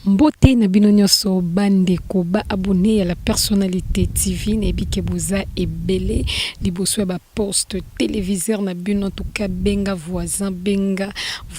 Mbote na bino nionso ba ndeko ba abonnes ya la personnalite TV nayebi ke boza ebele liboso ya ba poste televiseur na bino en tout cas benga voisin benga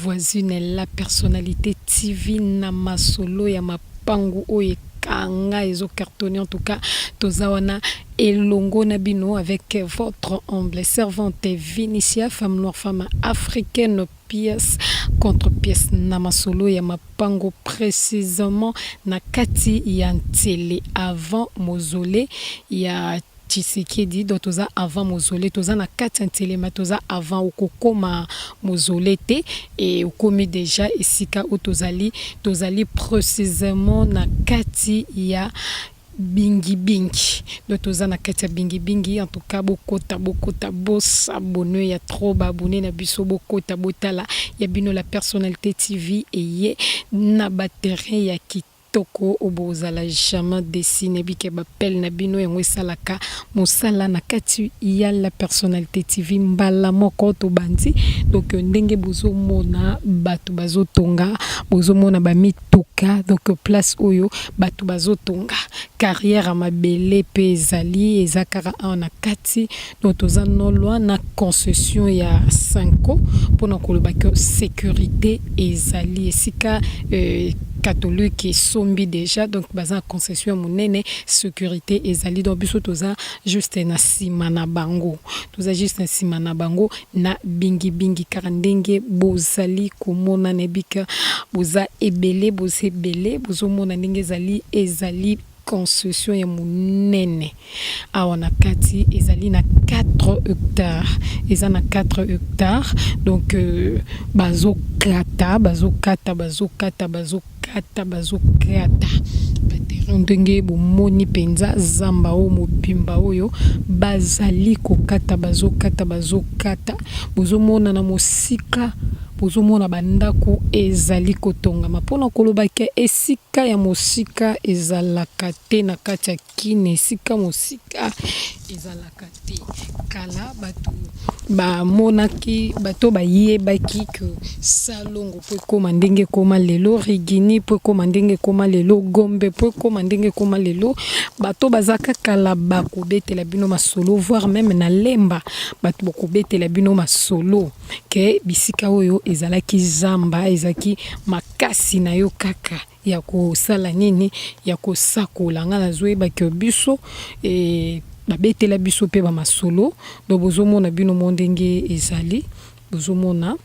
voisine la personnalite TV na masolo ya mapangu oyo ekanga ezo cartonne en tout cas toza wana elongo na bino avec votre humble servante Vinicia femme noire femme africaine Pièce contre pièce na masolo ya mapango precisement na kati ya Nsele avant mausolee ya Tshisekedi donc toza avant mausolee toza na kati ya Nsele mais toza avant okokoma mausolee te et okomi dejà esika oyo tozali tozali precisement na kati ya Bingi bingi donc toza na kati ya bingi bingi en tout cas bokota bokota bo s'abonner ya trop ba abonne na biso bokota botala ya bino la personnalite TV eye na ba terrain ya kitoko oyo bokozala jamais deçu nayebi ke ba appel na bino yango esalaka mosala na kati ya la personnalite TV mbala moko tobandi donc ndenge bozomona batu bazotonga bozomona ba mituka donc place oyo Batu bazo tonga carrière ya mabele pe ezali eza kaka awa na kati donc toza non loin na concession ya cenco pona koloba que securite ezali esika catholique esombi dejà donc baza na concession ya munene securite ezali donc biso toza juste na sima na bango toza juste na sima na bango na bingi bingi kaka ndenge bozali komona nayebi que boza ebele boza ebele bozomona ndenge ezali ezali concession ya monene awa na kati ezali na 4 hectares eza na 4 hectares donc bazokata bazokata bazokata bazokata bazokata ba terrain ndenge bomoni mpenza zamba oyo mobimba oyo bazali kokata bazokata bazokata bozomona na mosika bozomona ba ndako ezali kotongama mpona koloba ke esika ya mosika ezalaka te na kati ya Kin esika mosika ezalaka te. Kala batu bamonaki bato bayebaki que salongo po ekoma ndenge ekoma lelo, Righini po ekoma ndenge ekoma lelo, Gombe po ekoma ndenge ekoma lelo, bato bazalaka kala bakobetela bino masolo voir meme na Lemba bato bakobetela bino masolo que bisika oyo ezalaki zamba, ezalaki makasi na yo kaka. Ya kosala nini? Ya kosakola. Nga nazoyeba que biso babetela biso pe ba masolo donc bozomona bino moko ndenge ezali bozomona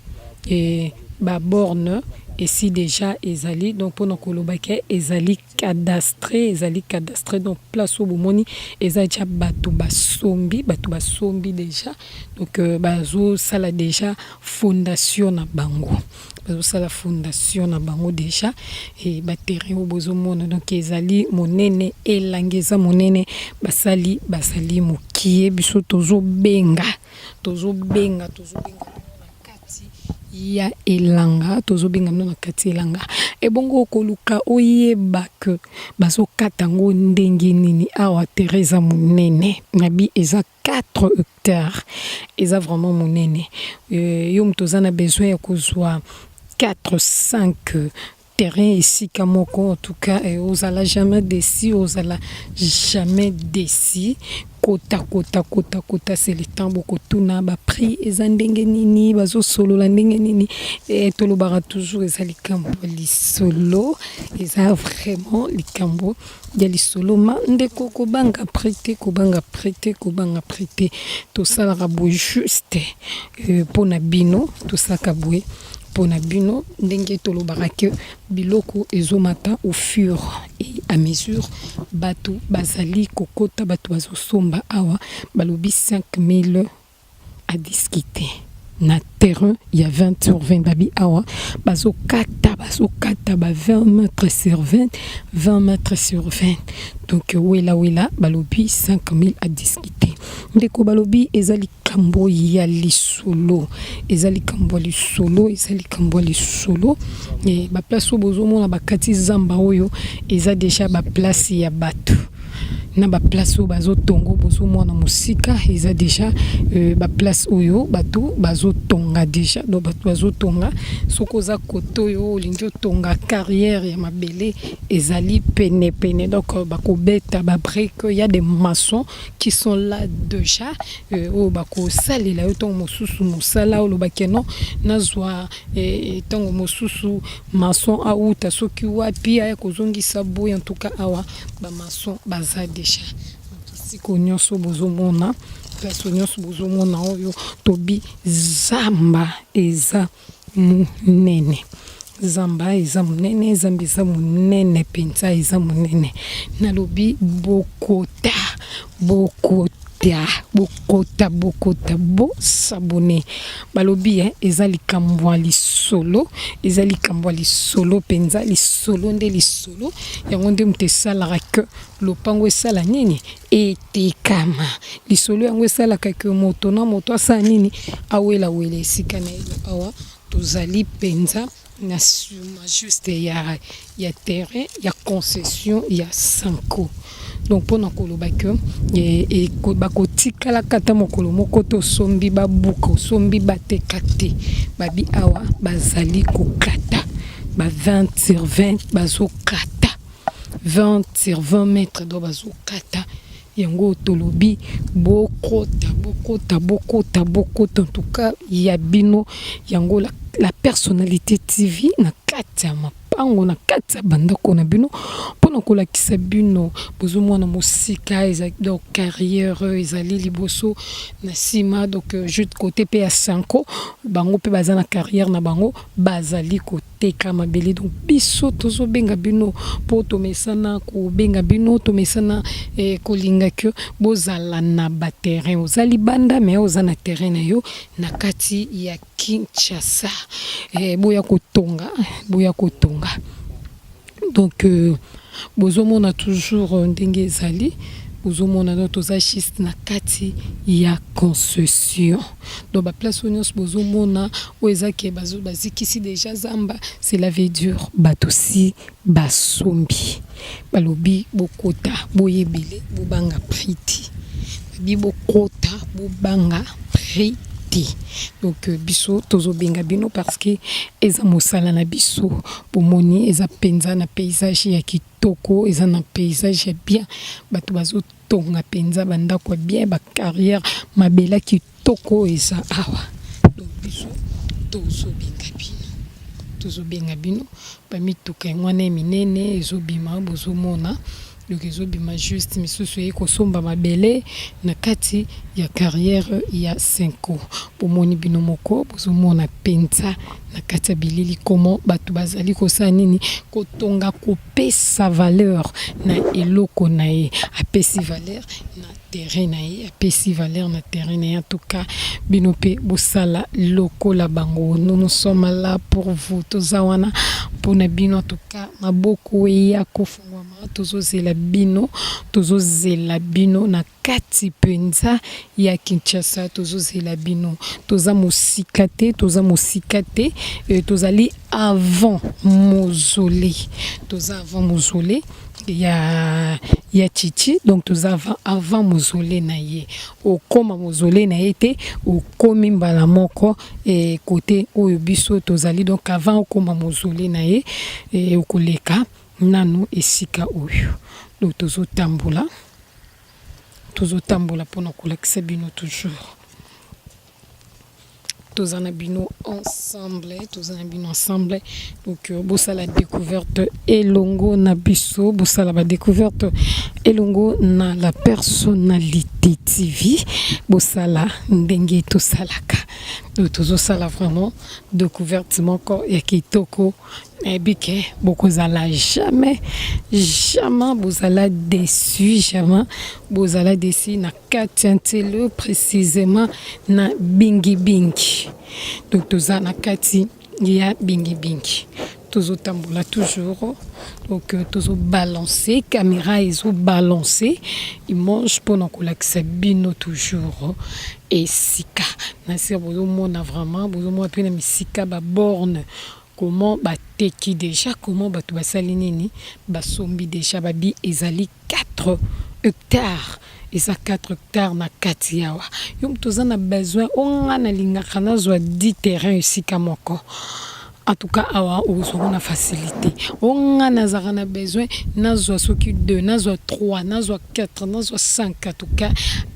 ba borne esi dejà ezali donc pona koloba que ezali cadastre ezali cadastre donc place oyo bomoni eza dejà batu basombi batu basombi dejà donc bazosala dejà fondation na bango. Bazo sala fondation na bango dejà et ba terrain oyo bozo mona donc ezali monene elangi eza monene basali bazali mukie biso tozo benga tozo benga tozo benga bino na kati ya elanga tozo benga bino na kati ya elanga ebongo okoluka oyeba que bazo kata ngo ndenge nini awa terrain eza monene na bi eza 4 hectares eza vraiment munene yo mutu oza na besoin ya kozua 4 5 terrain esika moko en tout cas ozala jamais deçu ozala jamais deçu kota kota kota kota c'est le temps bokotuna ba prix eza ndenge nini bazosolola ndenge nini tolobaka toujours eza likambo ya lisolo eza vraiment likambo ya lisolo ma ndeko kobanga prix te kobanga prix te kobanga prix te tosalaka boye juste mpo na bino tosalaka boye mpo na bino ndenge tolobaka ke biloko ezomata au fur et à mesure bato bazali kokota bato bazosomba awa balobi 5000 a discuter na terrain ya 20 sur 20 babi awa bazokata bazokata ba 20 mètres sur 20 20 mètres sur 20 donc wela wela balobi 5000 a discuter ndeko balobi eza likambo ya lisolo eza likambo ya lisolo eza likambo ya lisolo e ba place oyo bozomona bakati zamba oyo eza deja ba place ya bato. Na ba place oyo bazotonga, bozomona mosika, eza déjà ba place oyo bato bazotonga déjà. Donc bato bazotonga. Soki oza kote oyo, olingi otonga, carrière ya mabele ezali pene pene. Donc bakobeta ba briques, ya des maçons qui sont là déjà, oyo bakosalela yo ntango mosusu mosala. Olobaki non, nazwa ntango mosusu maçon auta soki wapi, aya kozongisa boye. En tout cas, awa ba maçon baza déjà. Siko nyonso bozomona, place nyonso bozomona oyo, tobi zamba eza monene, zamba eza monene, zamba eza monene mpenza, eza monene. Nalobi bokota, bokota, bokota, bokota, bos'abonner. Balobi eza likambo ya lisolo, eza likambo ya lisolo mpenza, lisolo nde lisolo. Yango nde moto esalaka ke lopango esala nini, etekama. Lisolo yango esalaka ke moto na moto asala nini, awelawela esika na ye. Awa tozali mpenza na nsima juste ya terrain ya concession ya Sanko. Donc mpona koloba ke bakotikalaka ata mokolo moko te osombi babuka, osombi bateka te. Babi awa bazali kokata ba 20 sur 20, bazokata 20 sur 20 mètres. Donc bazokata yango. Tolobi bokota, bokota, bokota, bokota. En tout cas, ya bino yango, la Personnalité TV, na kati ya mapango, na kati ya bandako na bino, mpona kolakisa bino. Bozomona mosika eza donc carrière, ezali liboso na nsima. Donc juste côté mpe ya Sanko, bango mpe baza na carrière na bango, bazali koteka mabele. Donc biso tozobenga bino mpo tomesana kobenga bino, tomesana kolinga ke bozala na ba terrain. Oza libanda me oza na terrain na yo na kati ya Kinshasa, boya kotonga, boya kotonga. Donc bozomona toujours ndenge ezali, bozomona. Donc toza juste na kati ya concession. Donc ba place oyo nyonso bozomona oyo eza ke bazikisi déjà zamba, cela veut dire bato si basombi. Balobi bokota, boyebele, bobanga prix te. Babi bokota, bobanga prix te. Donc biso tozobenga bino parce que eza mosala na biso. Bomoni, eza mpenza na paysage ya kitoko, eza na paysage ya bien. Bato bazotonga mpenza bandako ya bien, ba carrière mabele kitoko eza awa. Donc biso tozobenga bino, tozobenga bino. Bamituka yango wana ya minene ezobima, bozomona. Donc ezobima juste, misusu eye kosomba mabele na kati ya carrière ya Senko. Bomoni bino moko, bozomona mpenza na kati ya bilili komo bato bazali kosala nini, kotonga, kopesa valeur na eloko na ye. Apesi valeur na terrain na ye, apesi valeur na terrain na ye. En tout cas, bino mpe bosala lokola bango. Nous, nous sommes là pour vous, toza wana mpona bino. En tout cas, maboko eya kofungwama, tozozela bino, tozozela bino na kati mpenza ya Kinshasa, tozozela bino. Toza mosika te, toza mosika te. Tozali avant mausolée, toza avant mausolée ya Chichi. Donc toza avant mausolée na ye. Okóma mausolée na ye te, okomi mbala moko côté oyo biso tozali. Donc avant okóma mausolée na ye, okoleka nanu esika oyo. Donc tozotambola, tozotambola mpona kolakisa bino toujours. Toza na bino ensemble, toza na bino ensemble. Donc bosala découverte elongo na biso, bosala ba découverte elongo na La Personnalité TV. Bosala ndenge tosalaka. Donc tozosala vraiment découverte moko ya kitoko. Nayebi ke bokozala jamais, jamais bozala déçu, jamais bozala déçu. Na kati ya Ntelo, précisément na Bingibingi. Donc toza na kati ya Bingibingi, tozotambola toujours. Donc tozobalance caméra, ezobalance image mpona kolakisa bino toujours esika na se. Bozomona vraiment, bozomona mpe na misika ba borne, comment bateki déjà, comment bato basali nini, basombi déjà. Babi ezali 4 hectares, eza 4 hectares na kati awa. Yo moto oza na besoin o nga nalingaka nazwa 10 terrain esika moko, en tout cas awa okozwa na facilité. O nga nazalaka na besoin nazwa soki 2, nazwa 3, nazwa 4, nazwa 5, en tout cas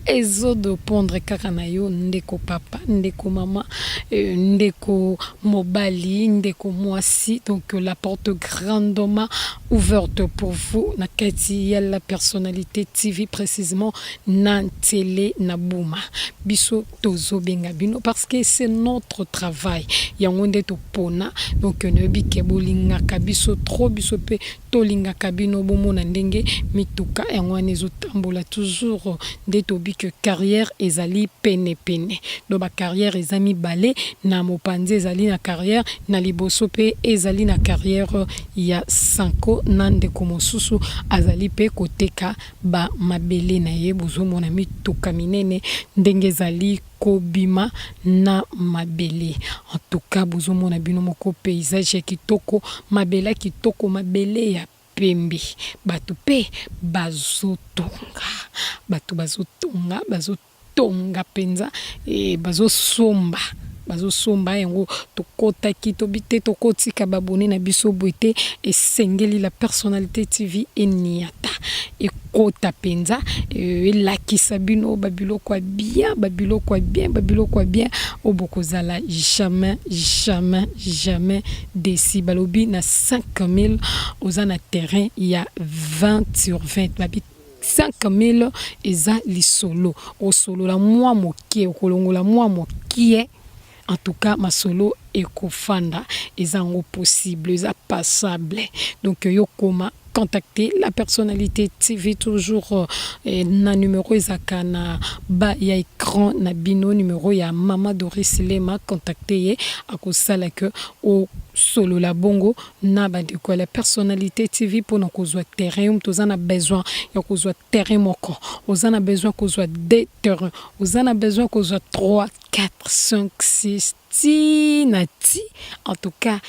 ezodépendre kaka na yo, ndeko papa, ndeko mama, ndeko mobali, ndeko mwasi. Donc la porte grandement ouverte pour vous na kati ya La Personnalité TV, précisément na Nsele na Buma. Biso tozobenga bino parce que c'est notre travail, yango nde topona. Donc nayebi ke bolingaka biso trop, biso mpe tolingaka bino. Bomona ndenge mituka yango wana ezotambola toujours. Nde tobi ke carrière ezali penepene, donc bacarrière eza mibale: na mopanzi ezali na carrière, na liboso mpe ezali na carrière ya Sanko na ndeko mosusu azali mpe koteka bamabele na ye. Bozomona mituka minene ndenge ezali kobima na mabele. En tout cas bozomona bino moko paysage ya kitoko, mabele ya kitoko, mabele ya pembe. Bato mpe bazotonga, bato bazotonga, bazotonga mpenza e, bazosomba, bazosomba yango. Tokɔtaki tobi te, tokotika babone na biso boye te. Esengeli La Personnalité TV eniata, ekota mpenza, elakisa bino babiloko ya bien, babiloko ya bien, babiloko ya bien oyo bokozala jamais, jamais, jamais déçus. Balobi na 5000 oza na terrain ya 20 sur 20. Babi 5000 eza lisolo, osolola mwa moke, okolongola mwa mokie. En tout cas masolo ekofanda, eza yango possible, eza passable. Donc yo koma contacter La Personnalité TV toujours na numéro ezalaka na ba ya écran na bino, numéro ya Mama Doris Lema. Contacte ye, akosala ke osolola bongo na bandeko ya La Personnalité TV mpona kozwa terrain. Yo moto oza na besoin ya kozwa terrain moko, oza na besoin kozwa deux terrain, oza na besoin kozwa 3, 4, 5, 6 ti na ti, en tout cas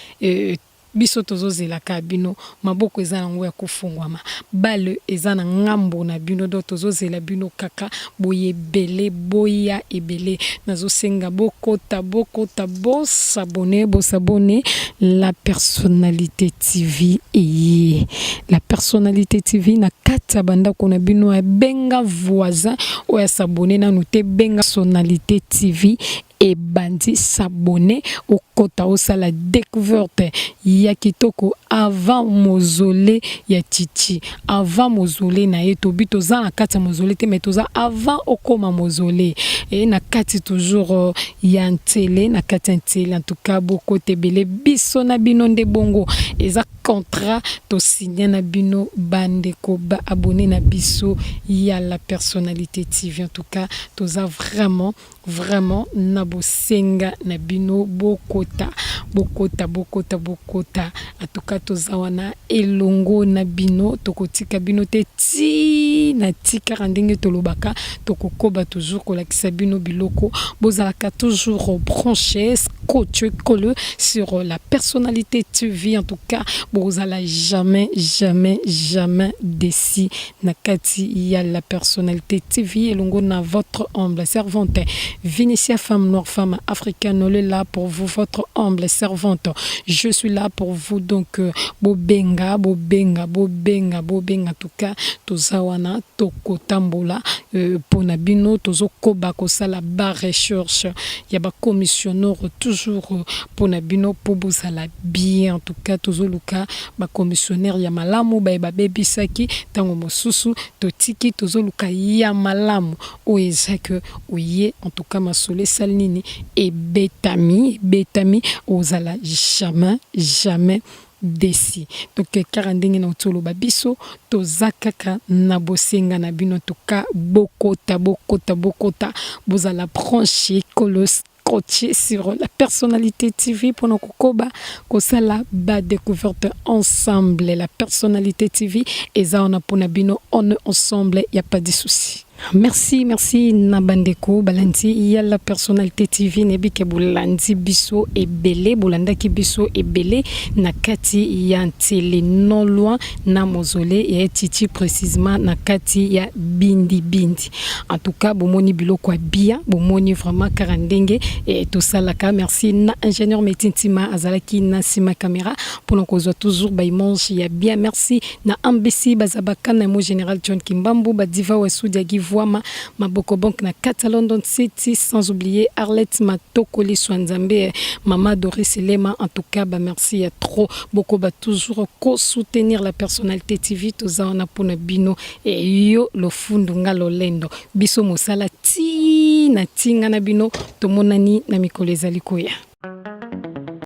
biso tozozelaka bino. Maboko eza nango ya kofungwama, bale eza na ngambo na bino. Donc tozozela bino kaka boye ebele, boya ebele. Nazosenga bokota, bokota, bos'abonner, bos'abonner. La Personnalité TV eye, La Personnalité TV na kati ya bandako na bino. Abenga voisin oyo as'abonner nanu te, benga. Personnalité TV ebandi, s'abonner, okota osala découverte ya kitoko avant mausolée ya Titi, avant mausolée na ye. Tobi toza na kati ya mausolée te, mais toza avant okóma mausolée e na kati toujours ya Nsele, na kati ya Nsele. En tout cas bokota ebele, biso na bino nde bongo eza contrat tosigner na bino, bandeko baabonné na biso ya La Personnalité TV. En tout cas toza vraiment, vraiment na bosenga na bino. Bokota, bokota, bokota, bokota. En tout cas toza wana elongo na bino, tokotika bino te ti na ti. Kaka ndenge tolobaka, tokokoba toujours kolakisa bino biloko. Bozalaka toujours branché, scotché, collé sur La Personnalité TV. En tout cas bozala jamais, jamais, jamais déçus na kati ya La Personnalité TV, elongo na votre humble servante Vinicia, femme noire, femme africaine. On est là pour vous, votre humble servante, je suis là pour vous. Donc bobenga, bobenga, bobenga, bobenga. En tout cas toza wana, tokotambola mpona bino, tozokoba kosala ba recherche ya bacommissionnaire toujours mpona bino, mpo bozala bien. En tout cas tozoluka bacommissionnaire ya malamu. Baye babebisaki ntango mosusu totiki, tozoluka ya malamu oyo eza ke oye. En tout cas masolo esali nini, ebetami, ebetami, ozala jamais, jamais déçus. Donc kaka ndenge na oti oloba, biso toza kaka na bosenga na bino. Toka bokota, bokota, bokota, bozala branché, collé, scotché sur La Personnalité TV mpona kokoba kosala badécouverte ensemble. La Personnalité TV eza wana mpona bino, on est ensemble, y a pas de souci. Merci, merci na bandeko balandi ya La Personnalité TV. Nayebi ke bolandi biso ebele, bolandaki biso ebele na kati ya Ntele, non loin na mausolée ya Titi, précisément na kati ya Bindi Bindi. En tout cas, bomoni biloko ya bien, bomoni vraiment kaka ndenge e tosalaka. Merci na ingénieur Meti Ntima, azalaki na nsima caméra mpona kozwa toujours baimage ya bien. Merci na Ambc Bazabaka na mo général John Kimbambu, badiva Wasudi Givwama Maboko Bank na kati ya London City, sans oublier Arlette Matokoli Swanzambe, mama Doris Lema. En tout cas, ba merci ya trop. Bokoba toujours ko soutenir La Personnalité TV. Toza wana mpona bino. E yo lofundu, nga lolendo, biso mosala ti na ntinga na bino. Tomonani na mikolo ezali koya.